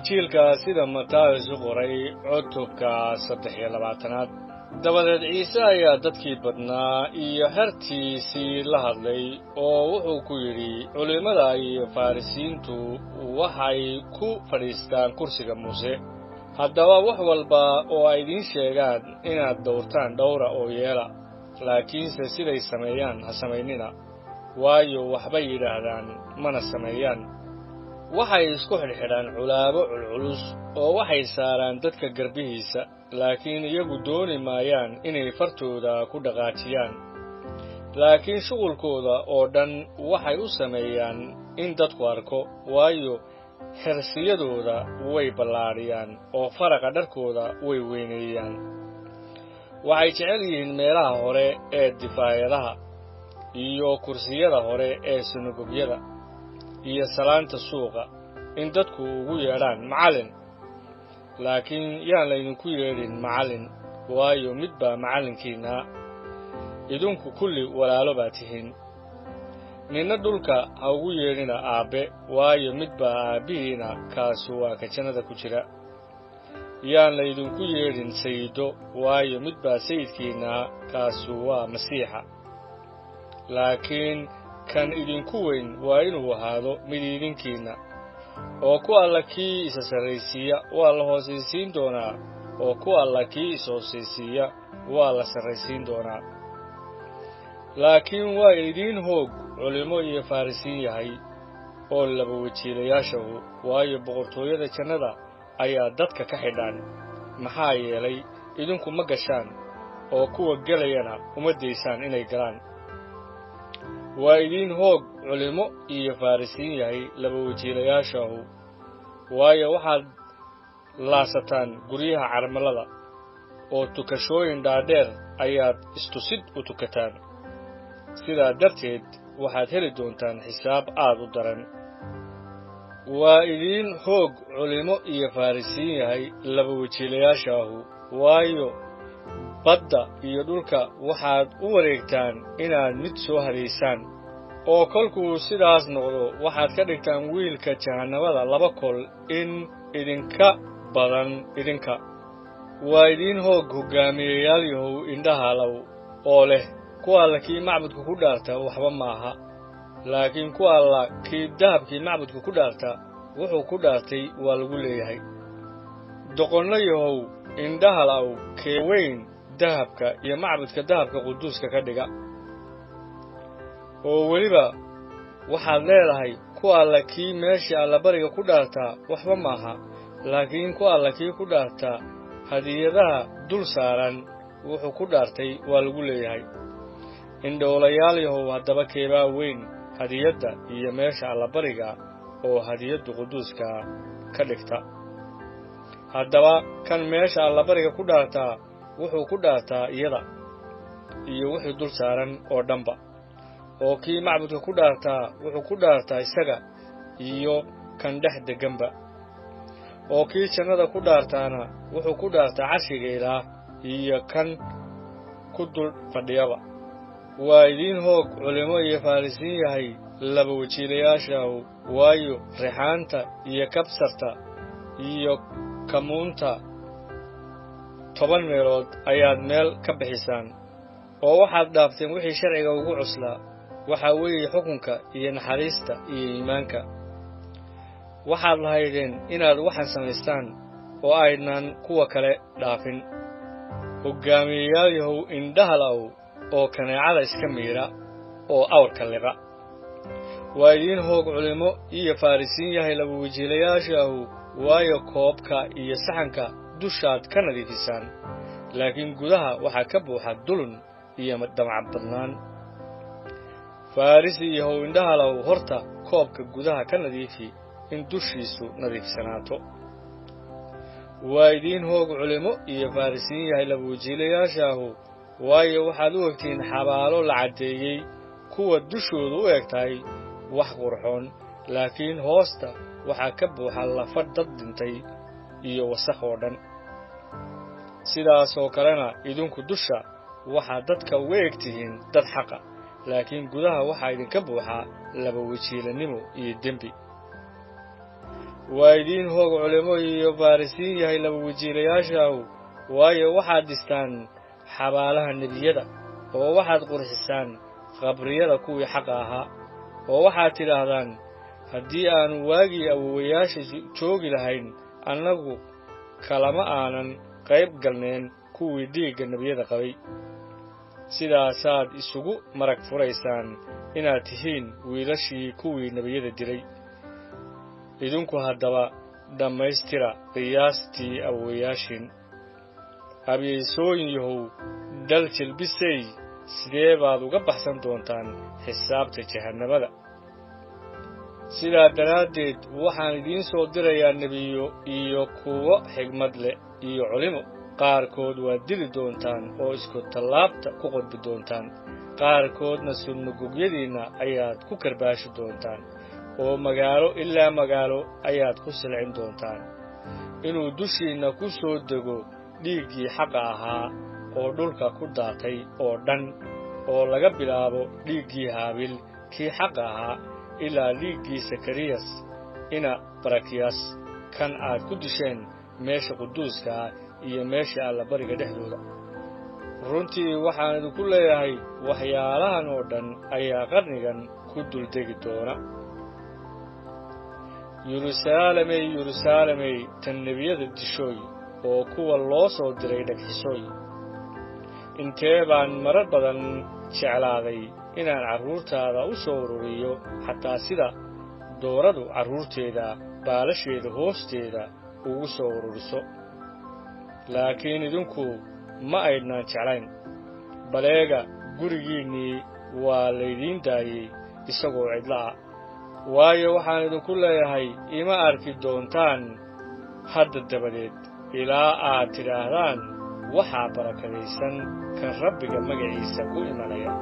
Injiilka sida Matayos u qoray cutubka 23aad. Dabadeed Ciise ayaa dadkii badnaa iyo xertiisii la hadlay oo wuxuu ku yidhi, culimmada iyo Farrisiintu waxay ku fadhiistaan kursiga Muuse. Haddaba wax walba oo ay idiin sheegaan inaad dhowrtaan dhowra oo yeela, laakiinse siday sameeyaan ha samaynina, waayo waxbay yidhaahdaan mana sameeyaan. Waxay isku xidhxidhaan culaabo culculus oo waxay saaraan dadka garbihiisa, laakiin iyagu dooni maayaan inay fartooda ku dhaqaajiyaan. Laakiin shuqulkooda oo dhan waxay u sameeyaan in dadku arko, waayo xersiyadooda way ballaadhiyaan oo faraqa dharkooda way weyneeyaan. Waxay jecel yihiin meelaha hore ee difaayadaha iyo kursiyada hore ee sinagogyada iyo salaanta suuqa, in dadku ugu yeedhaan macallin. Laakiin yaan laydinku yeedhin macallin, waayo mid baa macallinkiinna, idinku kulli walaalo baa tihiin. Ninna dhulka ha ugu yeedhina aabbe, waayo mid baa aabbihiina, kaasu waa ka jannada ku jira. Yaan laydinku yeedhin sayido, waayo mid baa sayidkiinna, kaasu waa Masiixa. Laakiin kan idinku weyn waa inuu ahaado mid idinkiinna, oo ku alla kii isa sarraysiiya waa la hoosaysiin doonaa, oo ku alla kii is hoosaysiiya waa la sarraysiin doonaa. Laakiin waa idiin hoog culimmo iyo Farrisiin yahay oo laba wajiilayaashahu, waayo boqortooyada jannada ayaa dadka ka xidhaan. Maxaa yeelay idinku ma gashaan, oo kuwa gelayana uma daysaan inay galaan. Waa idiin hoog culimmo iyo Farrisiin yahay laba wajiilayaashahu, waayo waxaad laasataan guryaha carmalada, oo tukashooyin dhaadheer ayaad istusid u tukataan. Sidaa darteed waxaad heli doontaan xisaab aad u daran. Waa idiin hoog culimmo iyo Farrisiin yahay laba wajiilayaashahu, waayo badda iyo dhulka waxaad u wareegtaan inaad mid soo hadaysaan, oo kolkuu sidaas noqdo waxaad ka dhigtaan wiilka jahannamada laba kol in idinka badan idinka. Waa idiin hoog hoggaamiyeyaal yahow indhahalow oo leh, ku alla kii macbudka ku dhaarta waxba maaha, laakiin ku alla kii dahabkii macbudka ku dhaarta wuxuu ku dhaartay waa lagu leeyahay. Doqonno yahow indhahalow, kee weyn dahabka iyo macbudka dahabka quduuska ka dhiga. Oo weliba waxaad leedahay, ku alla kii meeshii allabariga ku dhaartaa waxba maaha, laakiin ku alla kii ku dhaartaa hadiyadaha dul saaran wuxuu ku dhaartay waa lagu leeyahay. Indhoolayaal yahow, haddaba keebaa weyn, hadiyadda iyo meesha allabariga oo hadiyaddu quduuska ka dhigta? Haddaba kan meesha allabariga ku dhaartaa wuxuu ku dhaartaa iyada iyo wixii dul saaran oo dhanba, oo kii macbudka ku dhaartaa wuxuu ku dhaartaa isaga iyo kan dhex degganba, oo kii jannada ku dhaartaana wuxuu ku dhaartaa carshiga Ilaah iyo kan ku dul fadhiyaba. Waa idiin hoog culimmo iyo Farrisiin yahay laba wajiilayaashahu, waayo rixaanta iyo kabsarta iyo kamuunta 10 meelood ayaad meel ka bixisaan, oo waxaad dhaafteen wixii sharciga ugu cuslaa, waxaa weeye xukunka iyo naxariista iyo iimaanka. Waxaad lahaydeen inaad waxan samaystaan oo aydnaan kuwa kale dhaafin. Hoggaamiyeyaal yahow indhahalow oo kaneecada iska miira oo awrka liqa. Waa idiin hoog culimmo iyo Farrisiin yahay laba wajiilayaashahu, waayo koobka iyo saxanka dushaad ka nadiifisaan, laakiin gudaha waxaa ka buuxa dulun iyo damac badnaan. Farrisi yahow indhahalow, horta koobka gudaha ka nadiifi in dushiisu nadiifsanaato. Waa idiin hoog culimmo iyo Farrisiin yahay laba wajiilayaashahu, waayo waxaad u egtihiin xabaalo la caddeeyey, kuwa dushoodu u eg tahay wax qurxoon, laakiin hoosta waxaa ka buuxa lafa dad dhintay iyo wasakh oo dhan. Sidaasoo kalena idinku dusha waxaad dadka uga eg tihiin dad xaqa, laakiin gudaha waxaa idinka buuxa laba wajiilannimo iyo dembi. Waa idiin hoog culimo iyo Farrisiin yahay laba wajiilayaashahu, waayo waxaad dhistaan xabaalaha nebiyada, oo waxaad qurxisaan qabriyada kuwii xaqa ahaa, oo waxaad tidhaahdaan, haddii aanu waagii awowayaasha joogi lahayn, annagu kalama aanan qayb galneen kuwii dhiigga nebiyada qabay. Sidaasaad isugu marag furaysaan inaad tihiin wiilashii kuwii nebiyada dilay. Idinku haddaba dhammaystira qiyaastii awowayaashiin. Abyeysooyin yahow, dhal jilbisay, sidee baad uga baxsan doontaan xisaabta jahannamada? Sidaa daraaddeed waxaan idiin soo dirayaa nebiyo iyo kuwo xigmad leh iyo culimo. Qaarkood waad dili doontaan oo isku tallaabta ku qodbi doontaan, qaarkoodna sunnagogyadiinna ayaad ku karbaashi doontaan, oo magaalo ilaa magaalo ayaad ku silcin doontaan, inuu dushiinna ku soo dego dhiiggii xaqa ahaa oo dhulka ku daatay oo dhan, oo laga bilaabo dhiiggii Haabil kii xaqa ahaa ilaa dhiiggii Sakariyas ina Barakiyas, kan aad ku disheen meesha quduuska ah iyo meesha allabariga dhexdooda. Runtii waxaan idinku leeyahay, waxyaalahan oo dhan ayaa qarnigan ku duldegi doona. Yeruusaalemey, Yeruusaalemey, tan nebiyada dishooy oo kuwa loo soo diray dhagxisooy, intee baan marar badan jeclaaday inaan carruurtaada u soo ururiyo, xataa sida dooradu carruurteeda baalasheeda hoosteeda ugu soo ururiso, laakiin idinku ma aydnaan jeclayn. Baleega, gurigiinnii waa laydiin daayey isagoo cidlo ah. Waayo, waxaan idinku leeyahay, ima arki doontaan hadda dabadeed ilaa aad tidhaahdaan, waxaa barakadaysan kan Rabbiga magaciisa ku imanaya.